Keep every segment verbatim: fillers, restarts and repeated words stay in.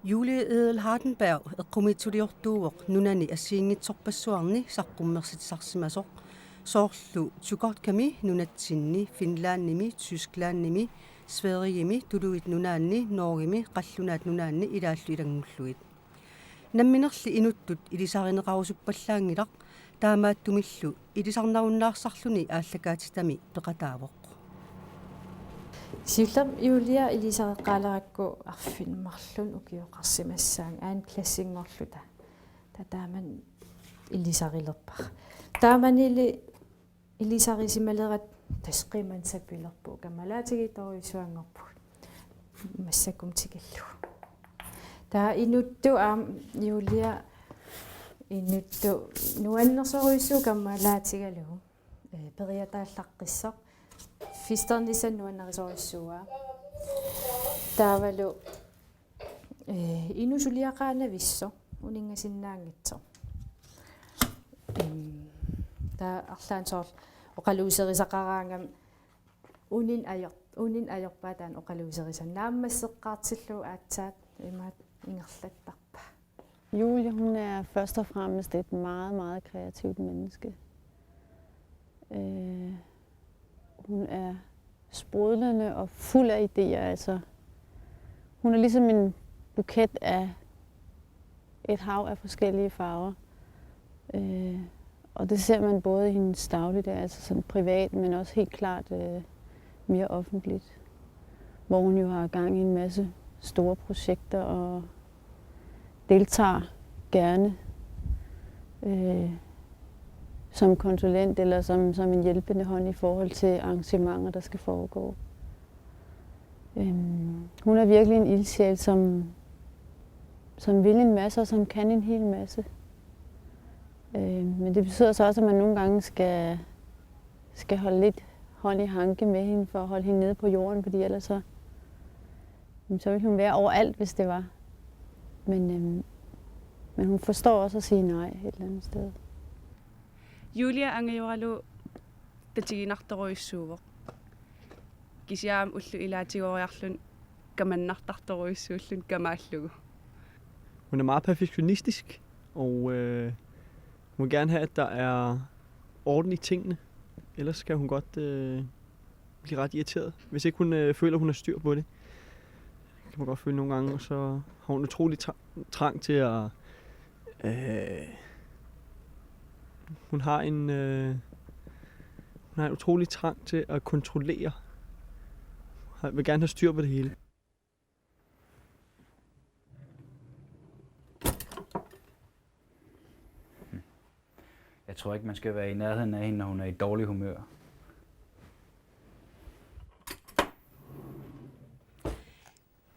Julie Edel Hardenberg eqqumiitsuliortuuvoq nunani assigiinngitsorpassuarni saqqummersitsisarsimasoq. Soorlu Chukotkami nunatsinni, Finlandimi, Tysklandimi, Sverigemi, Tuluit Nunaanni, Norgemi, Qallunaat Nunaanni ilaallu ilanngullugit. Namminerli inuttut ilisarineqarusuppallaanngilaq, taamaattumillu ilisarnarunnaarsarluni aallakaatitami peqataavoq. Siullermik Julia ilisareqqaalerakku arfineq-marlunnik ukioqarsimassaanga anden klassinngorluta. Taava taamani ilisarilerpara. Taamanili ilisarisimaleratta tassa qimanna sapilerpugut, kammalaatigiittorujussuanngorpugut. Massakkut tikillugu. Taava inuttut aamma Julia inuttut nuannersorujussuuvoq kammalaatigalugu. Ee, periataallaqqissoq. Festernissaq nuannarisorujussuuaa. Taavalu, ee, inuk suliaqaanavissoq, uninngasinnaanngitsoq. Em, taava arlaannik soorlu oqaluuserisaqaraangami unin ajor-, unin ajorpaa taanna oqaluuserisaraa. Naammasseqqaartillugu aatsaat imaattoq ingerlattarpaa. Julie, hun er først og fremmest et meget, meget kreativt menneske. Øh, hun er sprudlende og fuld af idéer. Altså, hun er ligesom en buket af et hav af forskellige farver. Øh, og det ser man både i hendes dagligdag, altså sådan privat, men også helt klart øh, mere offentligt, hvor hun jo har gang i en masse store projekter og deltager gerne øh, som konsulent eller som, som en hjælpende hånd i forhold til arrangementer, der skal foregå. Øhm, hun er virkelig en ildsjæl, som, som vil en masse og som kan en hel masse. Øhm, men det betyder så også, at man nogle gange skal, skal holde lidt hånd i hanke med hende for at holde hende nede på jorden, fordi ellers så, jamen, så ville hun være overalt, hvis det var. Men, øhm, men hun forstår også at sige nej et eller andet sted. Julia angajoralu tatiginartorujussuuvoq. Kisianni ullut ilaatigoriarluni kamannartartorujussuulluni kamaallugu. Hun er meget perfektionistisk, og øh, hun vil gerne have, at der er orden i tingene. Ellers kan hun godt øh, blive ret irriteret, hvis ikke hun øh, føler, hun har styr på det. Det kan man godt føle nogle gange, og så har hun utrolig tra- trang til at... Øh, hun har en... Øh, hun har en utrolig trang til at kontrollere. Hun vil gerne have styr på det hele. Jeg tror ikke, man skal være i nærheden af hende, når hun er i dårlig humør.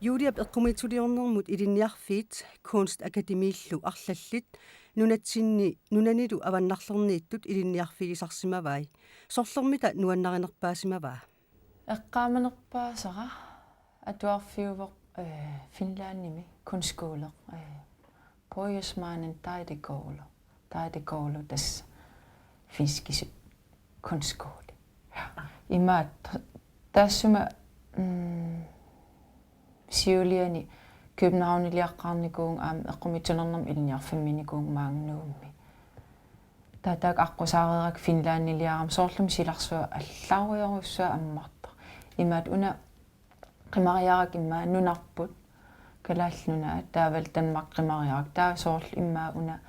Juliap eqqumiitsuliornermut ilinniarfiit Kunstakademiillu arlallit nunatsinni nunanilu avannarlerniittut ilinniarfigisarsimavai. Sorlermita nuannarinerpaasimavaa? Eqqaamanerpaasara atuarfiuvoq øh, Finlandimi kunstskoler. Øh, Pohjoismainen taidekoulu. Taidekoulu tassa finskisut kunstskole. Imaattoq taassuma mm, siuliani Københavniliaqqaarnikuuvunga aamma eqqumiitsuliornermut ilinniarfimmiinnikuuvunga maanga Nuummi. Taava taakku aqqusaareerakku Finlandiliarama soorlumi silarsuaq allarujorujussuaq ammartoq. Imaattoq una qimariarakku immaqa nunarput, Kalaallit Nunaat, taavalu Danmark qimariarakku, taava soorlu immaqa una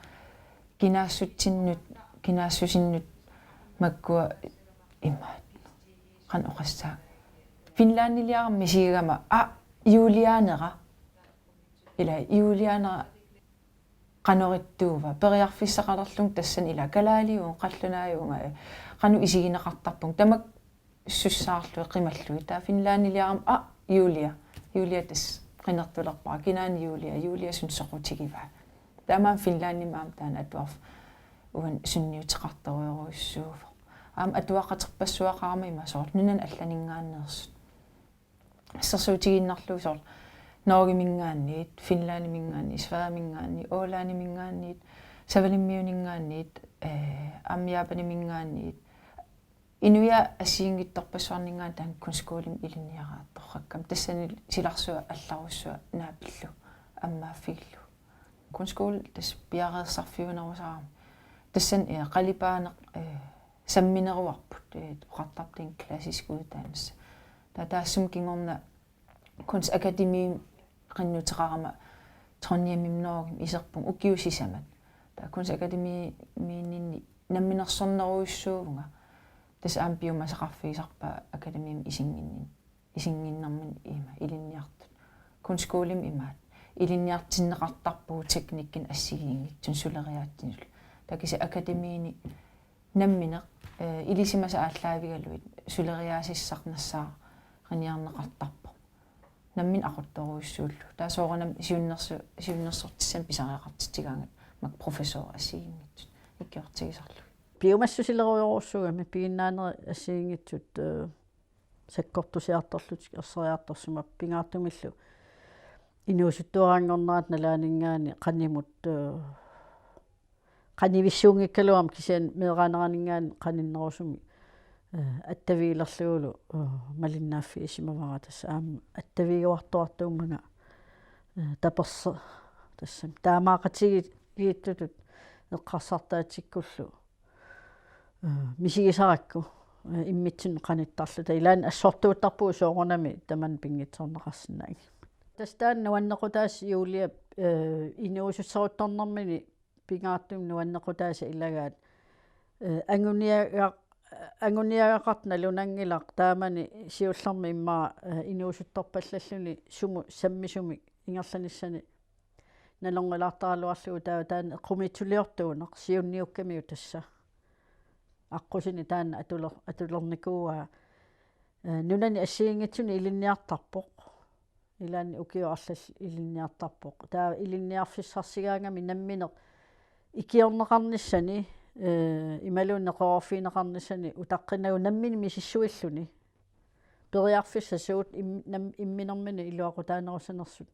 kinaassutsinnut, kinaassusinnut makkua immaqa qanoq oqassaanga. Finlandiliarama misigigama, aa, Julianera. Ila Julianera qanoq ittuuva, periarfissaqalerlunga tassani ila kalaaliuvunga, qallunaajuunga, ee, qanoq isigineqartarpunga, tamakku sussaarlugit qimallugit. Taava Finlandiliarama, aa, Julia, Julia tassa qinertulerpara, kinaana Julia, Julia suna soqutigivaa. Taamaammat Finlandimi aamma taanna atuarfik uani sunniuteqartorujorujussuuvoq. Aamma atuaqaterpassuaqarama ima soorlu nunanut allaninngaanneersut. Assersuutigiinnarlugu soorlu Norgeminngaanniit, Finlandiminngaanniit, Sverigeminngaanniit, Ålandiminngaanniit, Savalimmiuninngaanniit, ee, aamma Japaniminngaanniit. Inuiaat assigiinngitsorpassuarninngaanniit taanna kunstskolimut ilinniaraartortakkama. Tassani silarsuaq allarujussuaq naapillugu ammaaffigillugu. Grundskole tassa piareersarfiunerusarami. Tassani, eh, qalipaaneq, eh, sammineruarput, eh, oqartarput en klassisk uddannelse. Taava taassuma kingorna Kunstakademiimi qinnuteqarama Trondheimimi Norgemi iserpunga ukiut sisamat. Taava Kunstakademiimiinninni namminersornerujussuuvunga. Tassa aamma piumasaqarfigisarpaa akademiimi isinnginnin-, isinnginnermini ima ilinniartut. Grundskolemi imaat. Ilinniartinneqartarpugut teknikkinik assigiinngitsunik suleriaatsinillu. Taava kisianni akademiini nammineq, eh, ilisimasat aallaavigalugit suleriaaseqarnissaariniarneqartarpoq. Nammineq aquttorujussuullugu. Taava soorunami siunnersu-, siunnersortissanik pisariaqartitsigaangat makku professorit assigiinngitsut ikiortigisarlugit. Piumassusilerujorujussuugami piginnaanerit assigiinngitsut, eh, sakkortusiartorlutik erseriartorsimapput pingaartumillu inuusuttuaranngornerata nalaaninngaanniit qanimut, eh, qanivissuunngikkaluarmat kisianni meeraaneraninngaanniit qaninnerusumik, eh, attavigilerlugulu, eh, malinnaaffigisimavarput tassa aamma attavigiuartuartuummanga, eh, taperse-, tassami taamaaqatigiittutut eqqarsartaatsikkullu, eh, misigisarakku, eh, immitsinnut qanittarluta. Ilaanni assortuuttarpugut soorunami tamanna pinngitsoorneqarsinnaanngimmat. Tassa taanna nuannequtaasa Juliap, eh, inuusussaruttornermini pingaartumik nuannequtaasa ilagaat, eh, anguniaga-, anguniagaqartoq nalunanngilaq taamani siullermik immaqa, eh, inuusuttorpallalluni sumut sammisumik ingerlanissani nalornilaartaraluarlugu taava taanna eqqumiitsuliortuuneq siunniukkamiuk tassa. Aqqusineq taanna atuler-, atulernikuuaa, eh, nunani assigiinngitsuni ilinniartarpoq. Ilaanni ukiut arlallit ilinniartarpoq. Taava ilinniarfissarsigaangami nammineq ikiorneqarnissani, eh, imaluunniit neqeroorfigineqarnissani utaqqinagu nammineq misissuilluni. Periarfissat suut im-, nam-, imminermini iluaqutaanerussanersut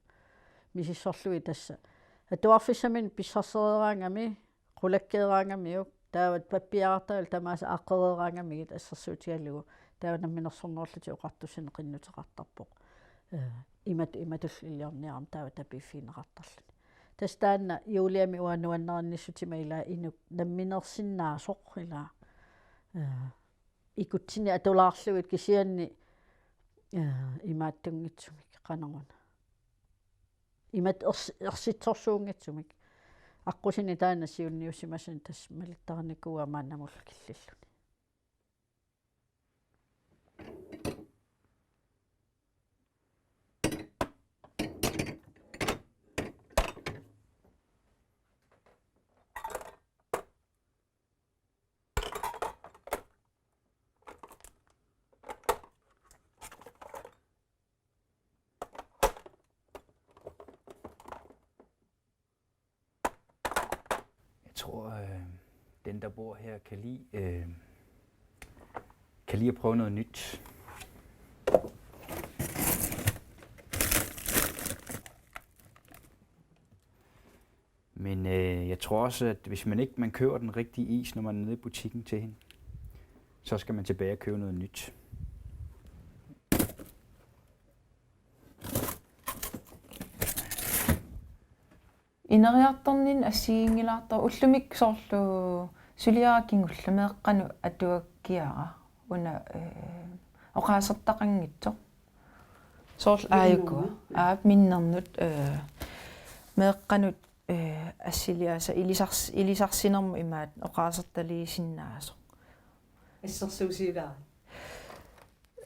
misissorlugit tassa. Atuarfissaminnik pissarsereeraangami, qulakkeeraangamiuk, taava pappiarartaalu tamaasa aaqqereeraangamigit assersuutigalugu, taava Namminersornerullutik Oqartussanit qinnuteqartarpoq. Eh, imat-, imatullu iliorniarami taava tapiiffigineqartarluni. Tassa taanna Juliami uanga nuannarinnissutimaa ilaa inuk namminersinnaasoq ilaa. Eh, ikutsinni atulaarlugit kisianni, eh, imaattunngitsumik qanoruna. Imatut ers-, ersitsorsuunngitsumik. Aqqusineq taanna siunniussimasani tassa malittarinikuuaa maannamullu killilluni. Jeg tror, øh, den, der bor her, kan lide, øh, kan lide at prøve noget nyt. Men øh, jeg tror også, at hvis man ikke man køber den rigtige is, når man er nede i butikken til hende, så skal man tilbage og købe noget nyt. Ineriartorninni assigiinngilaartoq ullumikkut soorlu suliara kingulleq meeqqanut atuakkiara una, eh, oqaasertaqanngitsoq. Soorlu aajuku. Minnernut. Aap, minnernut, eh, meeqqanut, eh, assiliaasa ilisars-, ilisarsinermut imaat oqaasertaliisinnaasoq. Assersuusivigaara.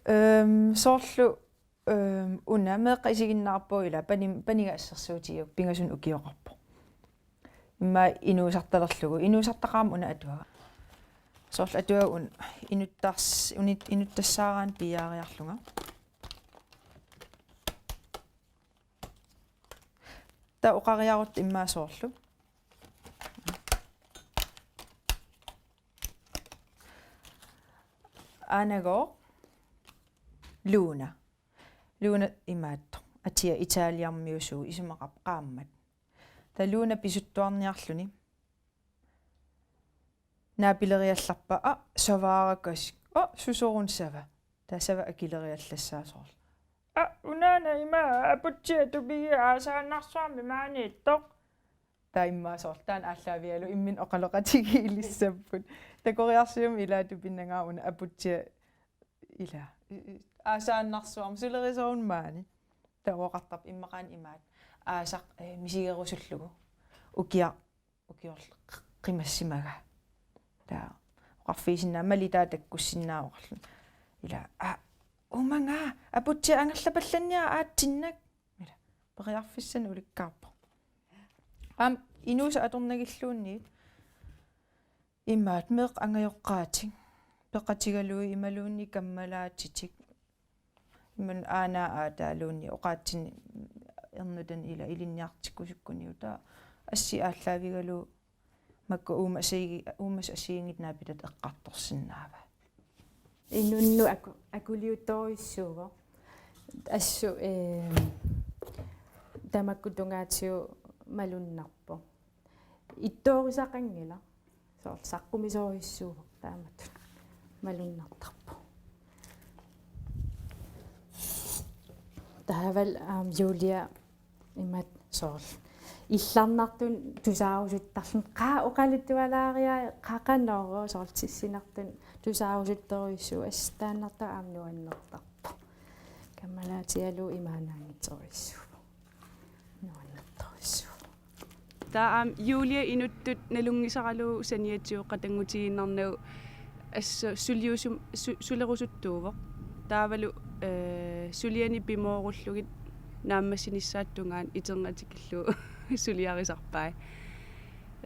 Ehm, soorlu Øhm, una meeqqat isiginnaarpagut ila pani-, paniga assersuutigalugu pingasunut ukioqarpoq. Immaqa inuusartalerlugu, inuusartaqaaq una atuagaq. Soorlu atuagaq una inuttars-, unit-, inuttassaaraanni piiaariarlunga. Taava oqariarutta immaqa soorlu. Aanagooq Luna. Luna imaattoq. Atia italiamiusuuvoq isumaqarpoq qaammat. Taava Luna pisuttuarniarluni naapileriallarpaa: "Aa, savaarakasik. Aa, susoruna sava." Taava sava akileriallassaa soorlu: "Aa, unaana ima." Aputsiaq tupigiga aasaannarsuarmi maaniittoq. Taava immaqa soorlu taanna aallaavigalugu imminut oqaloqatigiilissapput. Takoriarsiuk ilaa tupinnangaaruk una aputsiaq ilaa. Aasaannarsuarmi sulerisooruni maani. Taava oqartarpoq immaqaana imaattoq. Aasaq, eh, misigerusullugu. Ukiaq, ukiorlu q-, qimassimagaa. Taava oqarfigisinnaavara Mali taava takkussinnaavoq oqarluni. Ilaa, aa, uumangaa, aputsiaq angerlapallanniaruk aatsinnak. Ilaa, periarfissanik ulikkaarpoq. Aamma inuusaq atornagilluunniit imaattoq meeqqat angajoqqaatik. Peqatigalugit imaluunniit kammalaatitik. Imaluunniit aanaa aataaluunniit oqaatsinni ernutani ilaa ilinniartikkusukkuniuk taava assit aallaavigalugu makku uumasut asigi-, uumasut assigiinngitsut naapitatit eqqartorsinnaavaat. Inunnut aku-, akuliuttorujussuuvoq. Assut, eh, tamakku tungaatigut malunnarpoq. Ittoorisaqanngilaq. Soorlu saqqumisorujussuuvoq taamatut. Malunnartarpoq. Taavalu aamma Julia imaattoq soorlu illarnartut tusaarusuttarluni qaa oqaluttualaariai qaqanoro soorlu tissinartut tusaarusuttorujussuuvoq assigiinngitsorpassuit aamma nuannertarpoq. Kammalaatigalugu imaannaanngitsorujussuuvoq. Nuannertorujussuuvoq. Taava aamma Julia inuttut nalunngisaralugu saniatigut qatanngutigiinnarnagu assut suliusum-, su-, sulerusuttuuvoq. Taavalu, eh, suliani pimoorullugit naammassinissaata tungaanut iternatikillugu suliarisarpai.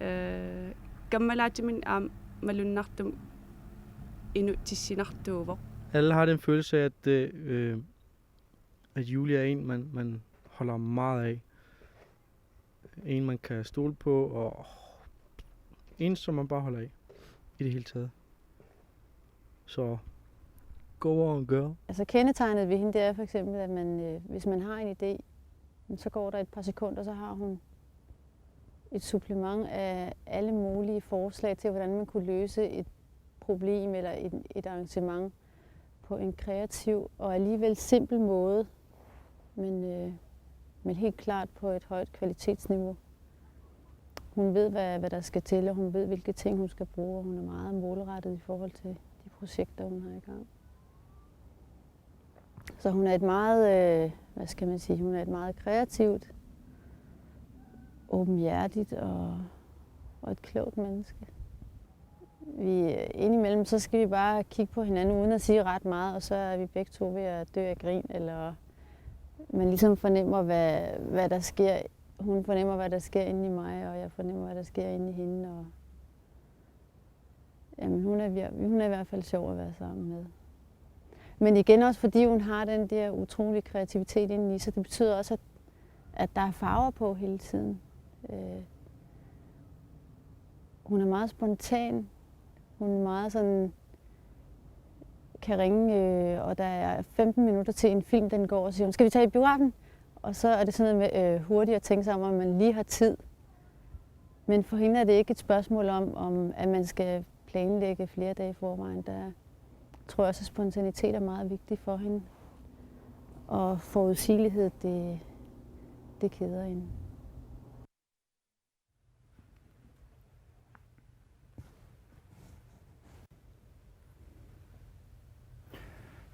Eh, kammalaatiminnik aamma malunnartumik inuk tissinartuuvoq. Alle har den følelse af, at, øh, øh, at Julia er en, man, man holder meget af. En, man kan stole på, og en, som man bare holder af i det hele taget. Så go on, girl. Altså, kendetegnet ved hende, det er for eksempel, at man, øh, hvis man har en idé, men så går der et par sekunder, så har hun et supplement af alle mulige forslag til, hvordan man kunne løse et problem eller et, et arrangement på en kreativ og alligevel simpel måde, men, øh, men helt klart på et højt kvalitetsniveau. Hun ved, hvad, hvad der skal til, og hun ved, hvilke ting hun skal bruge, og hun er meget målrettet i forhold til de projekter, hun har i gang. Så hun er et meget, øh, hvad skal man sige, hun er et meget kreativt, åbenhjertigt og, og et klogt menneske. Vi, indimellem, så skal vi bare kigge på hinanden uden at sige ret meget, og så er vi begge to ved at dø af grin, eller man ligesom fornemmer, hvad, hvad der sker. Hun fornemmer, hvad der sker inde i mig, og jeg fornemmer, hvad der sker inde i hende. Og, jamen, hun er vir-, hun er i hvert fald sjov at være sammen med. Men igen også, fordi hun har den der utrolige kreativitet indeni, så det betyder også, at, at der er farver på hele tiden. Øh, hun er meget spontan. Hun er meget sådan, kan ringe, øh, og der er femten minutter til en film, den går, og siger hun, "Skal vi tage i biografen?" Og så er det sådan noget med, øh, hurtigt at tænke sig om, at man lige har tid. Men for hende er det ikke et spørgsmål om, om at man skal planlægge flere dage i forvejen. Der tror jeg også, at spontanitet er meget vigtig for hende. Og forudsigelighed, det, det keder hende.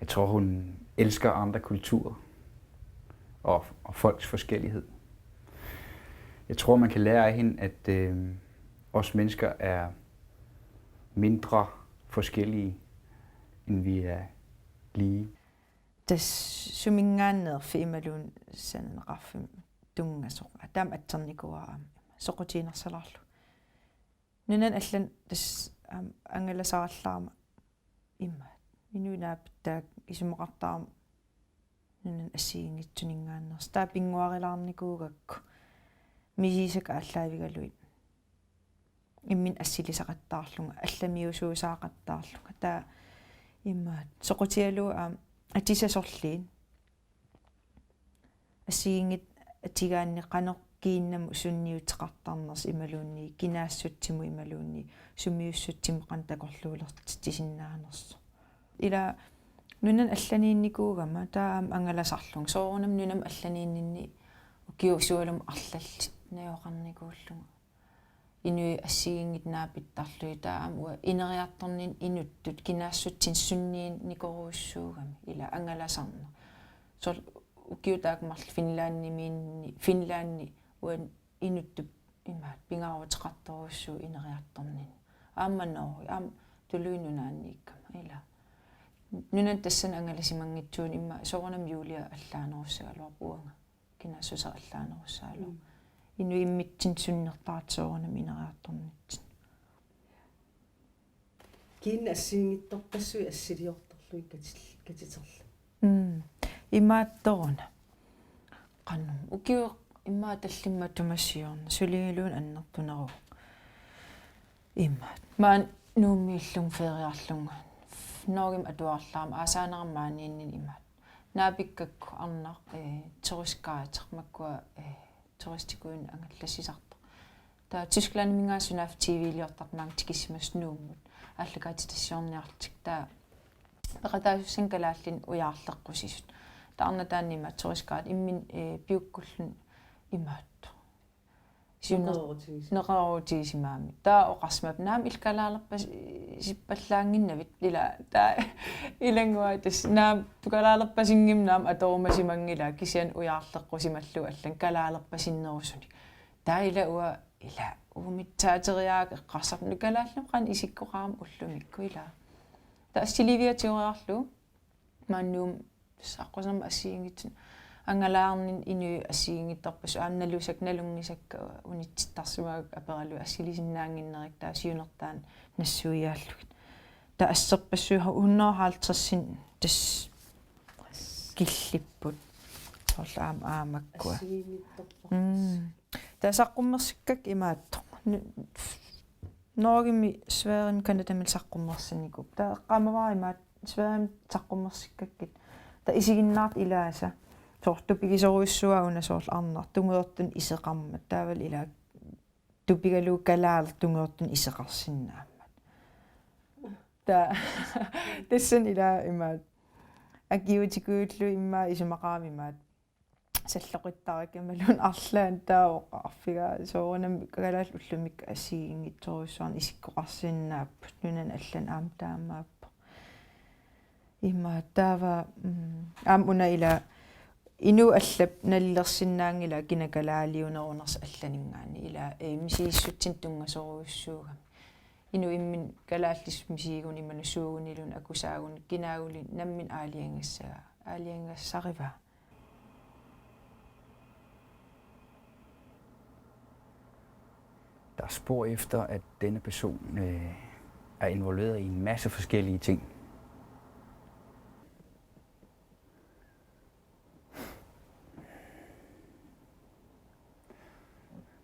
Jeg tror, hun elsker andre kulturer og, og folks forskellighed. Jeg tror, man kan lære af hende, at, øh, os mennesker er mindre forskellige, end vi er lige. Tassa suminngaanneerfik imaluunniit sananeqarfimmi tunngasoq. Taama atsernikuuara aamma. Soqutiginersalaarlugu. Nunani allani tassa, aamma, angalasarallaarama immaqa. Inuit naapittaat isumaqartarama nunani assigiinngitsuninngaanneersoq. Taava pinnguarilaarnikuugakku. Misigisakka aallaavigalugit. Imminut assilisaqattaarlunga, allamiusuusaaqattaarlunga. Taava immaqa soqutigalugu aamma atisat sorliit. Assigiinngitsut atigaanni qanoq kiinnamut sunniuteqartarnersoq imaluunniit kinaassutsimut imaluunniit sumiussutsimut qanoq takorluulertitsisinnaanersoq. Ila Nunani allaniinnikuugama taava aamma angalasarlunga. Soorunami nunani allaniinninni ukiusualum arlallit najugaqarnikuullunga. Inuit assigiinngitsut naapittarlugit taava aamma uanga ineriartorninni inuttut kinaassutsinnut sunniinikorujussuugami ila angalasarneq. Soorlu ukiut taakku marluk Finlandimiinni, Finlandi uanga inuttut imaattoq pingaaruteqartorujussuuvoq ineriartorninni. Aamma Norge, aamma Tuluit Nunaanniikkama ila. Nunani tassani angalasimanngitsuunik immaqa soorunami Julia allaanerussagaluarpoq uanga. Kinaassuseq allaanerussagaluarpoq. Mm. Inuit immitsinnut sunnertaratta soorunami ineriartornitsinni. Kiinni assigiinngitsorpassuit assiliortarlugit katil-, katiterlugit. Mm. Imaattoruna. Qanoq. Ukioq immaqa tallimat matuma siorna. Suligiluunniit annertuneruvoq. Imaattoq. Maani Nuummiillunga feriarlunga. Norgemi atuarlarama aasaanerama maaniinninni imaattoq. Naapikkakku arnaq, eh, turistguideq makkua, eh, turistiguideni angallassisartoq. Taava Tysklandiminngaanniit sunaaffa T V-liortartoq maanga tikissimasoq Nuummut. Aallakaatitassiorniarlutik taava peqataasussanik kalaallinik ujaarleqqusisut. Taava arnat taanna imaattoq turistguide imminut, eh, piukkulluni imaattoq. Siunner-, neqeroorutigisi-, neqeroorutigisimagamik. Taava oqarsimappoq naamik illit kalaalerpasippallaannginnavit ila taava ilanngua tassa naamik kalaalerpasinngimmat naamik atorumasimanngilaa kisianni ujaarleqqusimallugu allanik kalaalerpasinnerusunik. Taava ila uanga ila uumitsaateriaakka eqqarsarpunga kalaallimik qanoq isikkoqarama ullumikkut ila. Taava assiliiviatigooriarlugu maani Nuummi saqqusama assigiinngitsunik angalaarninni inuit assigiinngitsorpassuit aamma nalusakka nalunngisakka unitsittarsimagakku aperalugit assilisinnaannginnerakku taava siunertaanni nassuiaallugit. Taava asserpassuit hundrede og halvtredsinik tassa killipput. Soorlu aamma aamakkua. Assigiinngitsorpassuit. Mm. Taava saqqummersikkakka imaattoq. Nu-, Norgemi, Sverigemi, Canadami saqqummersinikuupput. Taava eqqaamavara imaattoq Sverigemi saqqummersikkakkit. Taava isiginnaartut ilaasa. Soorlu tupigisorujussuuara una soorlu arnaq tungujortumik iseqarmat. Taavalu ila tupigalugu kalaallit tungujortumik iseqarsinnaammat. Taava tassani ila imaattoq akiuutikuullugit immaqa isumaqarami imaattoq salloqittarakkit imaluunniit arlaannik taava oqarfigaara soorunami kalaallit ullumikkut assigiinngitsorujussuarnik isikkoqarsinnaapput nunani allani aamma taamaappoq. Imaattoq taava, mm, aamma una ila inuit allat nalilersinnaanngillat kina kalaaliunerunersoq allaninngaanniit ila, eh, misigissutsinik tunngasorujussuugami. Inuit imminnut kalaallisut misigigunik imaluunniit suuguniluunniit akusaaguni kinaaguli nammineq aalajangissagaa, aalajangigassarivaa. Der er spor efter, at denne person, øh, er involveret i en masse forskellige ting.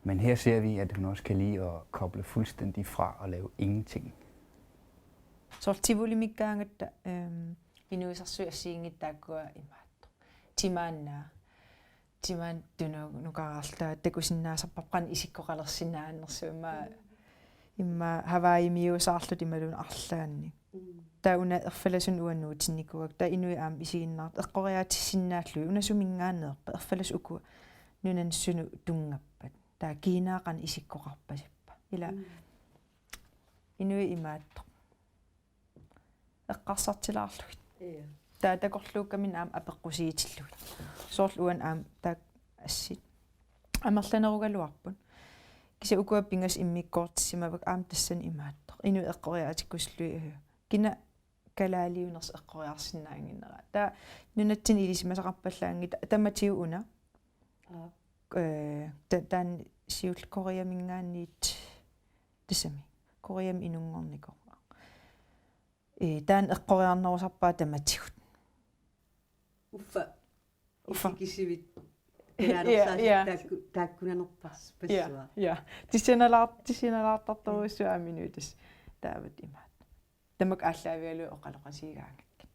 Men her ser vi, at hun også kan lide at koble fuldstændig fra og lave ingenting. Soorlu Tivolimikkaangatta, øhm, inuusarsuit assigiinngitsut taakkua imaattoq. Timaannaa. Timaannaa tunukaarluta takusinnaasarparput qanoq isikkoqalersinnaanersoq immaqa, immaqa Hawaiimiuusaarluta imaluunniit arlaannik. Mm. Taava una erfalasunik uanga nuutinnikuuakka. Taava inuit aamma isiginnaartut eqqoriaatissinnaallugit. Una suminngaanneerpa? Erfalasut ukua nunanut sunut tunngappat? Taava kiinaa qanoq isikkoqarpasippa? Ila. Mm. Inuit imaattoq. Eqqarsartilaarlugit. Ja. Taava takorluukkaminnik aamma apeqqusiitillugit. Soorlu uani aamma taakku assit amerlanerugaluarput. Kisianni ukua pingasut immikkoortissimavakka aamma tassani imaattoq. Inuit eqqoriaatikkusullugit, kina kalaaliunersoq eqqoriarsinnaannginnera. Taava nunatsinni ilisimasaqarpallaanngitsoq tamatigut una. Aap. Eh, ta-, taanna siulleq Koreaminngaanniit tassami. Koreami inunngornikoq. Eh, taanna eqqoriarnerusarpara tamatigut. Uffa. Uffa. Isikisivit. Ja, ja. Taakku-, taakkunanerpassuara. Ja, ja. Tissinalaar-, tissinalaartartorujussuuvoq aamma inuit tassa. Taavat imaat. Tamakku aallaavigalugit oqaloqatigigaangakkit.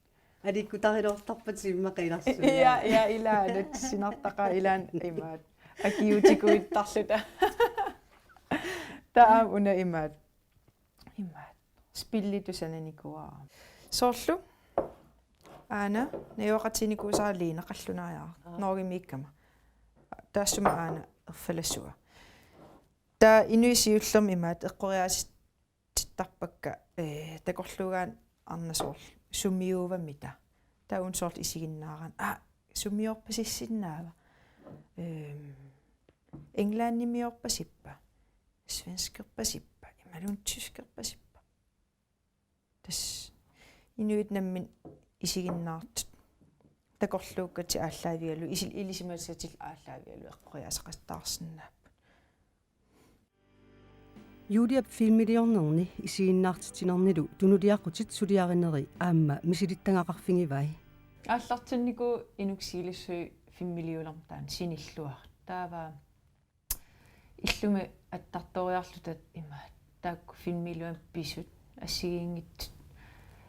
Aliikkutariloortarpatit immaqa ilarsuiaat. Ja, ja, ilaanut tissinartaqaaq ilaanni imaat. Akiuutikuittarluta. Taava aamma una imaat. Imaat. Spillitut sananikuuara. Soorlu. Aana, najugaqatiginikuusara Liina Qallunaajara, Aa. Norgemiikkama. Taassuma aana erfalasuga. Taava inuit siullermik imaattoq eqqoriaasittarpakka, eh, takorluugaanni arnat soorlu sumiuuva mita. Taava una soorlu isiginnaarani. Aa, sumiorpasissinnaava. Ehm, Englandimiorpasippa. Svenskerpasippa. Imaluunniit tyskerpasippa. Tassa inuit namminneq isiginnaartut takorluukkatik aallaavigalugu isil-, ilisimasatillu aallaavigalugu eqqoriaaseqattaarsinnaapput. Juliap filmiliornerni isiginnaartitsinernilu tunuliaqutit suliarineri aamma misilittagaqarfigivai. Aallartinnikuuvoq inuksilisu filmiliulermat taanna sinilluartoq. Taava illumi attartoriarluta imaattoq taakku filmiliorneq pisut assigiinngitsut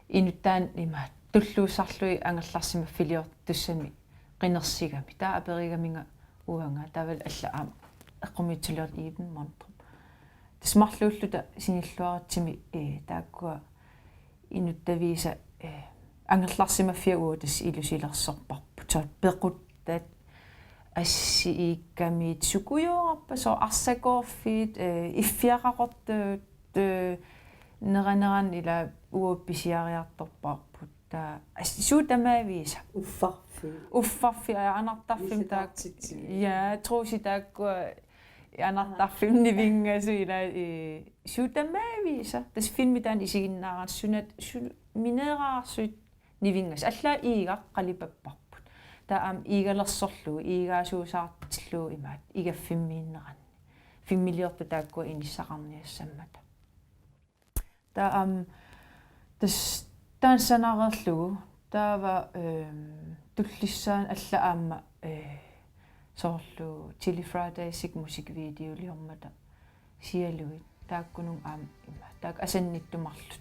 inuttaan imaattoq tulluussarlugit angerlarsimaffiliortussanik qinersigami. Taava aperigaminga uanga taavalu alla aamma eqqumiitsuliortoq Iben Mondrup. Tassa marluulluta sinilluaritsimik, eh, taakkua inuttaviisa, eh, angerlarsimaffia uagut tassa ilusilersorparput. Soorlu pequttat, assit iikkamiit, sukujuararput, soorlu arsakoorfiit, eh, iffiaqaqortut, eh, neranerani ila uagut pisiariartorparput. Taava assit suut tamaviisa. Uffarfik. Uffarfik, aa, anartarfimmi taak-, truusit taakku. Ja, truusit taakkua anartarfimmi nivinngasut ila, eh, suut tamaviisa. Tassa filmi taanna isiginnaarani suna, su-, mineeraarsuit nivinngasut. Allaat iigaq qalipapparput. Taava aamma iigalersorlugu, iigaasuusaartillugu imaattoq igaffimmiinneranni. Filmiliortut taakkua inissaqarniassammata. Taava aamma tassa taanna sanareerlugu. Taava, ehm, tullissaani alla aamma, eh, soorlu Chilly Fridaysip musikvideoliormata Sialugit. Taakkununnga aamma ima. Taakku asannittut marluk.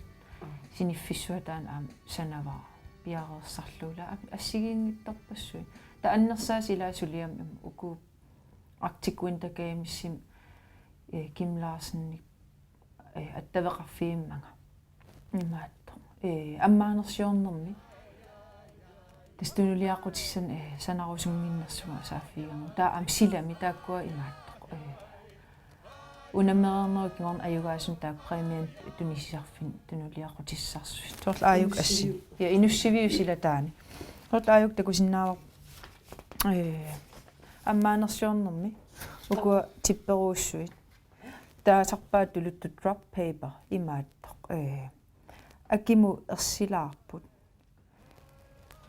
Siniffissuaq taanna aamma sanavara. Piareersarlugu ila aamma assigiinngitsorpassuit. Taava annersaasut ila suliami ima uku Arctic Winter Gamesimi, eh, Kim Larsenip, eh, attaveqarfigimmanga. Imaattoq. Eh, ammaanersiornermi. Tassa tunuliaqutissanik, eh, sanarusunnginnersunga saaffigigalugu. Taava aamma silami taakkua imaattoq. Eh, unammereernerup kingorna ajugaasunut taakku præmianut tunisisarfinni tunuliaqutissarsuit. Soorlu aajuku assi. Inussiviup. Ja, inussiviup silataani. Soorlu aajuku takusinnaavarput, eh, ammaanersiornermi. Ukua tipperujussuit. Taasarpaat tuluttut Drop Paper imaattoq. Eh, akimut ersilaarput.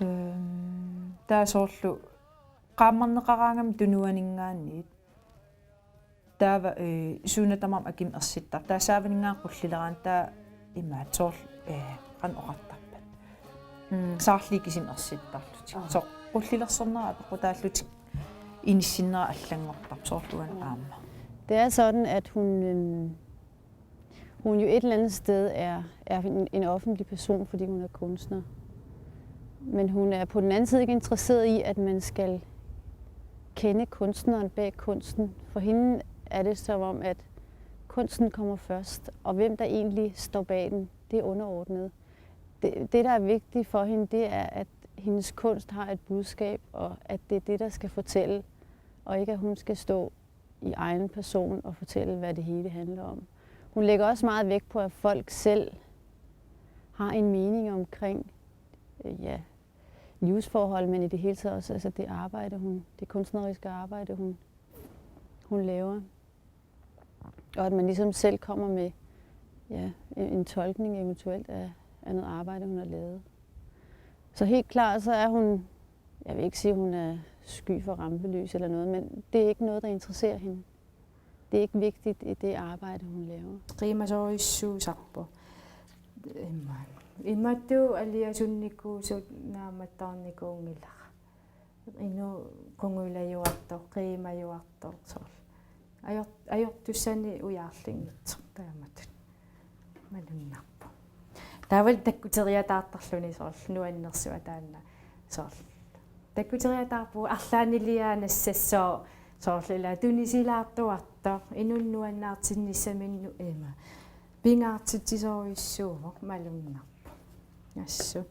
Ehm, taava soorlu qaammarneqaraangami tunuaninngaanniit. Taava, eh, suuna tamarmi akimut ersittarpoq. Taava saavaninngaanniit qullileraanni taava imaattoq soorlu, eh, qanoq oqartarpat. Mm, saarlugit kisimik ersittarlutik. Aa. Soorlu qullilersornera apeqqutaallutik inissinnera allanngortarpoq soorlu uani aamma. Det er sådan, at hun, øhm, hun jo et eller andet sted er, er en, en offentlig person, fordi hun er kunstner. Men hun er på den anden side ikke interesseret i, at man skal kende kunstneren bag kunsten. For hende er det som om, at kunsten kommer først, og hvem der egentlig står bag den, det er underordnet. Det, det, der er vigtigt for hende, det er, at hendes kunst har et budskab, og at det er det, der skal fortælle, og ikke at hun skal stå i egen person og fortælle, hvad det hele handler om. Hun lægger også meget vægt på, at folk selv har en mening omkring, øh, ja, livsforhold, men i det hele taget også, altså, det arbejde, hun, det kunstneriske arbejde, hun, hun laver. Og at man ligesom selv kommer med, ja, en, en tolkning eventuelt af, af noget arbejde, hun har lavet. Så helt klart, så er hun, jeg vil ikke sige, hun er sky for rampelys eller noget, men det er ikke noget, der interesserer hende. Det er ikke vigtigt i det arbejde, hun laver. Qiimasorujussuusarpoq. Imma. Imatut aliasunnikuusut naammattoornikuunngilara. Inuk qungulajuartoq, qiimajuartoq soorlu. Ajor-, ajortussanik ujaarlinngitsoq taamatut. Malunnarpoq. Taavalu takkuteriataartarluni soorlu nuannersuaq taanna soorlu. Takkuteriataarpugut arlaanniliaat nassassooq soorlu ila tunisilaartuartoq inunnik nuannaartinnissaminnut ima. Pingaartitsisorujussuuvoq malunnarpoq. Assut.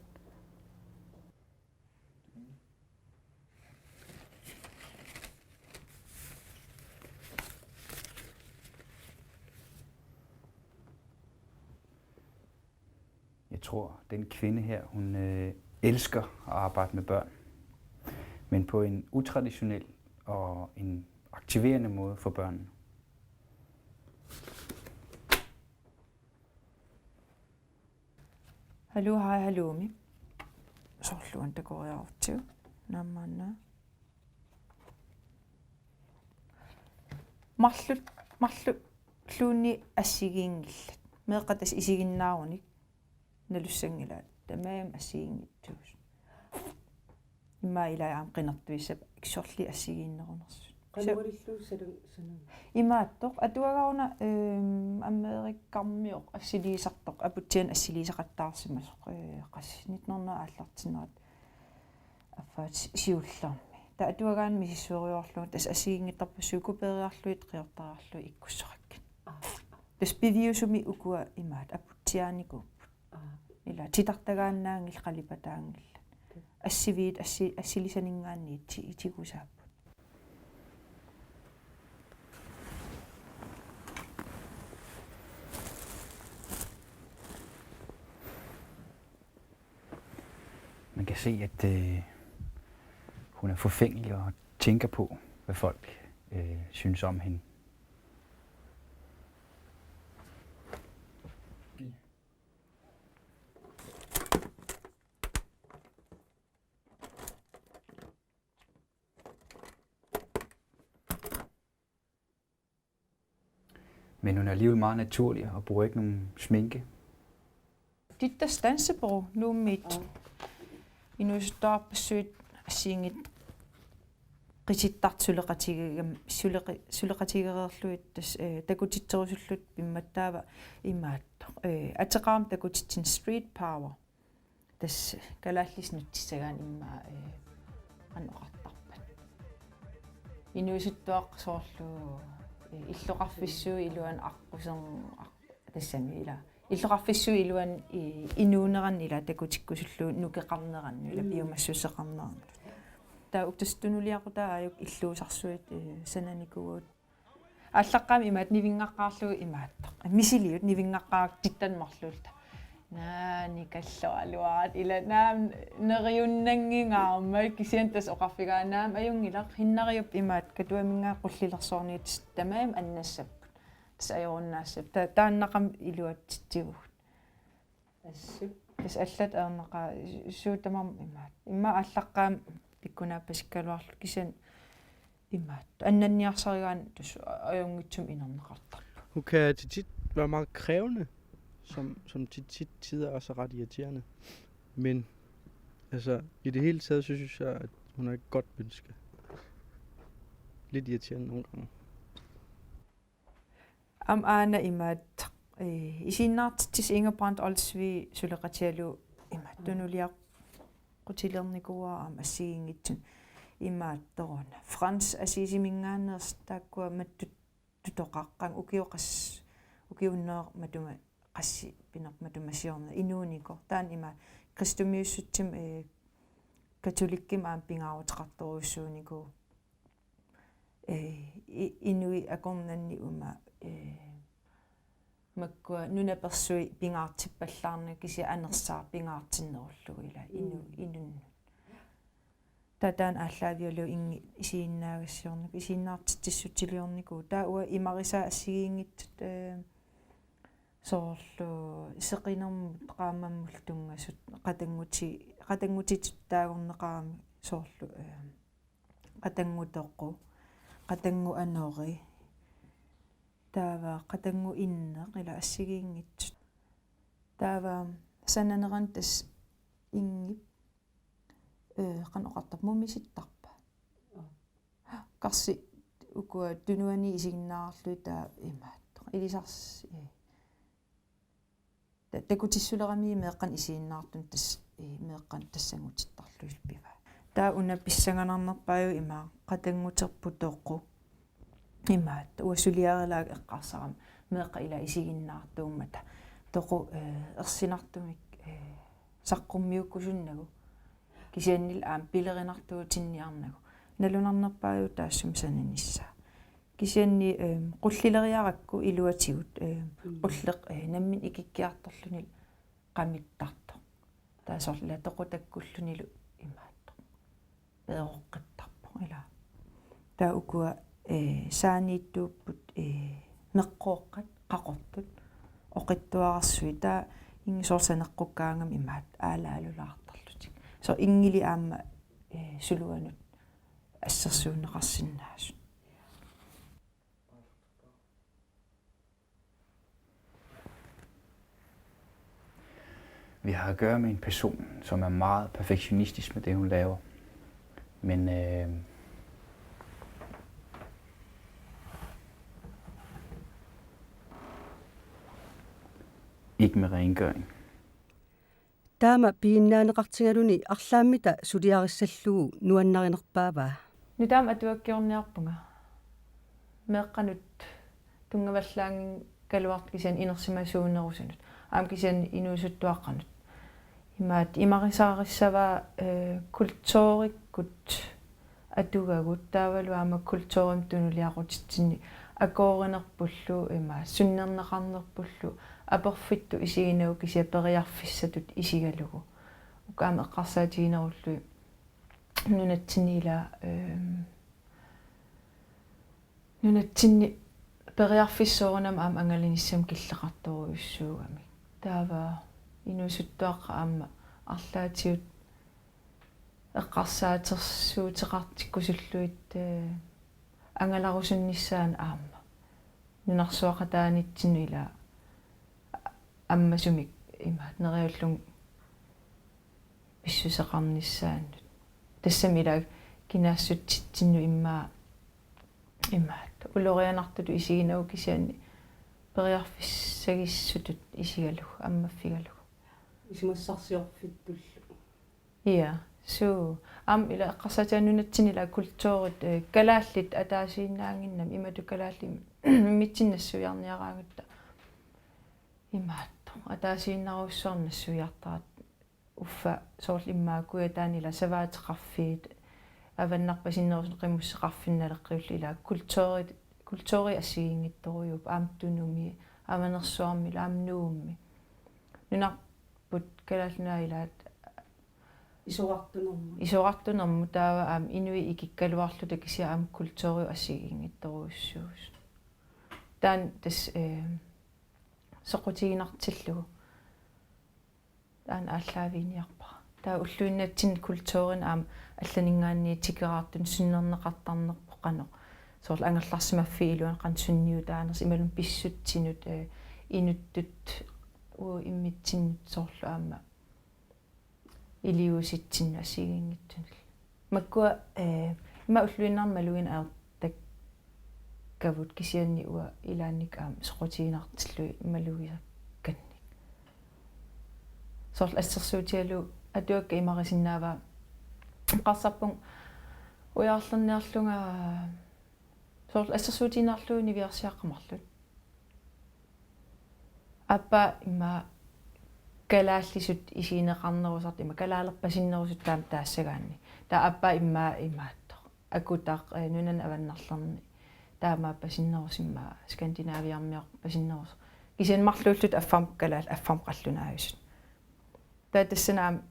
Jeg tror, den kvinde her, hun øh, elsker at arbejde med børn, men på en utraditionel og en aktiverende måde for børnene. Haluu, haj, haluumi. Soorlu uani takoriarutsigu. Naammaannaq. Marluk, marlulluunniit assigiinngillat. Meeqqat tassa isiginnaarunik nalussanngilaat. Tamarmik assigiinngitsuusut. Immaqa ilai aamma qinertuissap sorliit assigiinnerunersut. Qanorluunniit sanun-, sanun-. Imaattoq, atuagaq una, ehm, Amerikkarmioq assiliisartoq, aputsiaanik assiliisaqattaarsimasoq, eh, qassit nitten hundrede aallartinnerat affaat si-, siullermi. Taava atuagaanni misissuerujoorlunga, tassa assigiinngitsorpassuit kopieriarlugit qiortariarlugit ikkussorakkit. Aa. Tassa piviusumik ukua imaattoq aputsiaanikuupput. Aa. Ila titartagaannaanngillat, qalipataanngillat. Assiviit assi-, assilisaninngaanniit ti-, tigusaapput. Man kan se, at øh, hun er forfængelig og tænker på, hvad folk øh, synes om hende. Men hun er alligevel meget naturlig og bruger ikke nogen sminke. Dit der dansebrug, Nuummiit. Aa. Inuusuttuarpassuit assigiinngitsut qitittartut suleqatigigam-, suleqi-, suleqatigereerlugit tassa, eh, takutitserusullutik pimmattaava imaattoq. Eh, ateqarami takutitsinni street power. Tassa kalaallisut nutsissagaanni immaqa, eh, qanoq oqartarpat. Inuusuttuaqqat soorlu, eh, illoqarfissuit iluanni aqquserneq, aq-, tassami ila. Illoqarfissuit iluanni i-, inuuneranni ila takutikkusullugu nukeqarneranni ila Mm. piumassuseqarneranni. Taava uku tassa tunuliaqutaa aajuku illuusarsuit, eh, sananikuuvugut. Aallaqqaammut imaattoq nivinngaqqaarlugu imaattoq. Misiliut nivinngaqqaartittanut marluulluta. Naa, nikallualuaat ila naamik neriunnanngingaarmat kisianni tassa oqarfigaannaam ajunngilaq Hinnariup imaattoq Katuaminngaanniit qullilersorniutit tamarmik annassapput. Tassa ajorunnaassapput. Ta-, taannaqami iluatsitsivugut. Assut. Tassa allat ajornaqaaq suut tamarmik imaattoq. Immaqa aallaqqaammut pikkunaappasikkaluarlugu kisianni imaattoq. Annanniarsarigaanni tassa ajunngitsumik inerneqartarpoq. Hun kan til tit være meget krævende, som, som til tit tider også er ret irriterende. Men altså, i det hele taget, så synes jeg, at hun er et godt menneske. Lidt irriterende nogle gange. Aamma aana imaattoq, eh, isiginnaartitsissut Inga Brandt Olsvig suleqatigalugu imaattoq tunuliaqutilernikuuara aamma assigiinngitsunik imaattoruna. Frans Assisimingaanneersut taakkua mattut tutoqaqqat ukiut qas-, ukiut hundrede matuma qassit pineq matuma siorna inuunikoq. Taanna ima kristumiussutsimik, eh, katolikkimik aamma pingaaruteqartorujussuunikuuvoq. Eh, i-, inuit akornanni una, eh, makkua nunapersuit pingaartippallaarnagu kisianni anersaaq pingaartinnerullugu ila inu-, Mm. inunnut. Taava taanna aallaavigalugu Ingi isiginnaagassiornikuuvoq, isiginnaartitsissutiliornikuuvoq. Taava uanga imarisaat assigiinngitsut, eh, soorlu seqinermut qaammammullu tunngasut qatannguti-, qatanngutitut taagorneqarami soorlu, eh, qatanngutoqu, qatannguanori, taava qatannguinneq ila assigiinngitsut. Taava sananerani tassa Ingip, eh, qanoq oqartarpa, mumisittarpa. Aa. Karsi ukua tunuani isiginnaarlugit taava imaattoq. Ilisars-, eh. Ta-, takutissulerami meeqqanik isiginnaartunik tas-, eh, meeqqanik tassanngutittarlugit pivaa. Taava una pissanganarnerpaajuvoq ima qatannguterput toqu. Imaattoq uanga suliarilaarlunga eqqarsarama meeqqat ila isiginnaartuummata. Toqu, eh, ersinartumik, eh, saqqummiukkusunnagu. Kisiannili aamma pilerinartuutinniarnagu. Nalunarnerpaajuvoq taassuma sananissaa. Kisianni, ehm, qullileriarakku iluatigut, ehm, Mm. qulleq, eh, nammineq ikikkiartorluni qamittartoq. Taava soorlu toqutakkullunilu imaattoq. Peeroqqittarpoq ila. Taava ukua, eh, saaniittuupput, eh, meqqooqqat, qaqortut, oqitsuararsuit, taava ingi soorlu saneqqukkaangami imaattoq aalaalulaartarlutik. Soorlu inngili aamma, eh, suluanut assersuunneqarsinnaasut. Vi har at gøre med en person, som er meget perfektionistisk med det, hun laver. Men øh, ikke med rengøring. Taama piginnaaneqartigaluni arlaammita suliarissallugu nuannarinerpaavaa. Nutaamik atuakkiorniarpunga. Meeqqanut tunngavallaanngigaluartut kisianni inersimasuunerusunut. Aamma kisianni inuusuttuaqqanut. Imaattoq imarisaarissavaa, eh, kulturikkut atugagut taavalu aamma kulturimik tunuliaqutitsinni akoorinerpullu ima sunnerneqarnerpullu aporfittut isiginagu kisianni periarfissatut isigalugu. Uku aamma eqqarsaatiginerullugit nunatsinni ila, ehm, nunatsinni periarfissat soorunami aamma angalanissamut killeqartorujussuugamik. Taava inuusuttuaqqat aamma arlaatigut eqqarsaatersuuteqartikkusullugit, eh, angalarusunnissaannut aamma. Nunarsuaqataanitsinnut ila ammasumik imaattoq neriullunga pissuseqarnissaannut. Tassami ila kinaassutsitsinnut immaqa imaattoq ulorianartutut isiginagu kisianni periarfissagissutut isigalugu, ammaffigalugu. Isumassarsiorfittullu. Ja, suu. Aamma ila eqqarsaatigalugu nunatsinni ila kulturit, eh, kalaallit ataasiinnaannginnami imatut kalaallit immitsinnut nassuiarniaraangatta. Imaattoq. Ataasiinnarujussuarnik nassuiartarat uffa soorlu immaqa Kujataani ila savaateqarfiit avannarpasinnerusunik qimusseqarfiit naleqqiullu ila kulturit, kulturi assigiinngitsorujuupput aamma Tunumi, Avanersuarmi ila aamma Nuummi. Nunarput Kalaallit Nunaat ilaat isorartunermut. Isorartunermut taava aamma inuit ikikkaluarluta kisianni aamma kulturi assigiinngitsorujussuusut. Taanna tassa, eh, soqutiginartillugu. Taanna aallaaviiniarpara. Taava ulluinnatsinni kulturini aamma allaninngaanniit tikeraartunik sunnerneqartarnerpoq qanoq. Soorlu angerlarsimaffiit iluanni qanoq sunniutaanersoq imaluunniit pissutsinut, eh, inuttut uagut immitsinnut soorlu aamma iliuusitsinnut assigiinngitsunillu. Makkua, eh, ima ulluinnarni malugineq ajortakkavut kisianni uanga ilaanni aamma soqutiginartillugit malugisakkannik. Soorlu assersuutigalugu atuakkat imarisinnaavaa eqqarsarpunga ujarlerniarlunga soorlu assersuutigiinnarlugu niviarsiaqqat marluk. Aappaa immaqa kalaallisut isigineqarnerusartut immaqa kalaalerpasinnerusut taama taassagaanni. Taava aappaa immaqa imaattoq. Akutaq, eh, nunani avannarlerni. Taamaappasinnerusoq immaqa Skandinaviarmiorpasinnerusoq. Kisianni marluullutik affarmik kalaallit affarmik qallunaajusut. Taava tassani aamma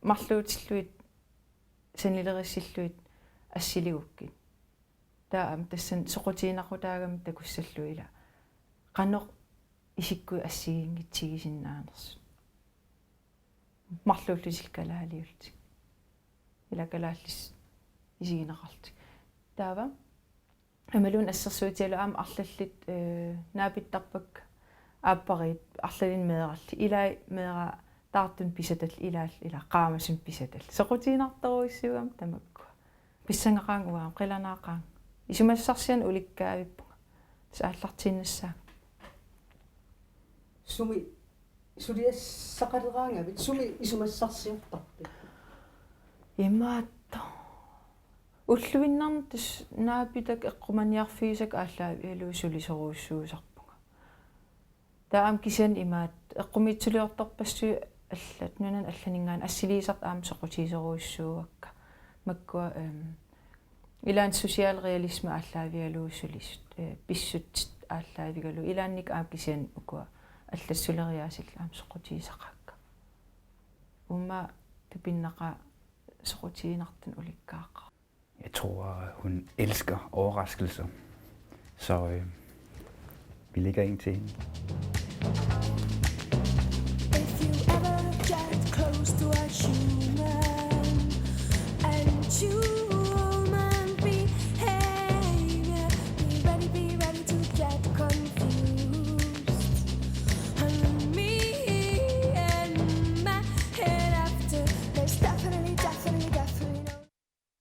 marluutillugit sanileriissillugit assiligukkit. Taava aamma tassani soqutiginaqutaagami takussallugit ila. Qanoq isikkuit assigiinngitsigisinnaanersut. Marluullutillu kalaaliullutik. Ila kalaallisut isigineqarlutik. Taava imaluunniit assersuutigalugu aamma arlallit, eh, naapittarpakka aappariit arlalinnik meerallit. Ilai meeraa taartunik pisatallit ilaallu ila qaamasunik pisatallit. Soqutiginartorujussuugami tamakkua. Pissangaqaanga uanga, qilanaaqaanga. Isumassarsianik ulikkaavippunga. Tassa aallartiinnassaanga. Sumi suliassaqaleraangavit, sumi isumassarsiortarpit? Imaattoq. Ulluinnarni tassa naapitak eqqumaniarfigisakka aallaavigalugu sulisorujussuusarpunga. Taava aamma kisianni imaattoq eqqumiitsuliortorpassuit allat nunani allaninngaanniit assiliisartut aamma soqutigisorujussuuakka. Makkua, em, ilaanni socialrealisme aallaavigalugu sulisut, eh, pissutsit aallaavigalugu ilaanni aamma kisianni ukua allat suleriaasillu aamma soqutigisaqaakka. Uuma tapinnaqaaq soqutiginartunik ulikkaaqqa. Jeg tror, hun elsker overraskelser. Så øh, vi lægger en til hende.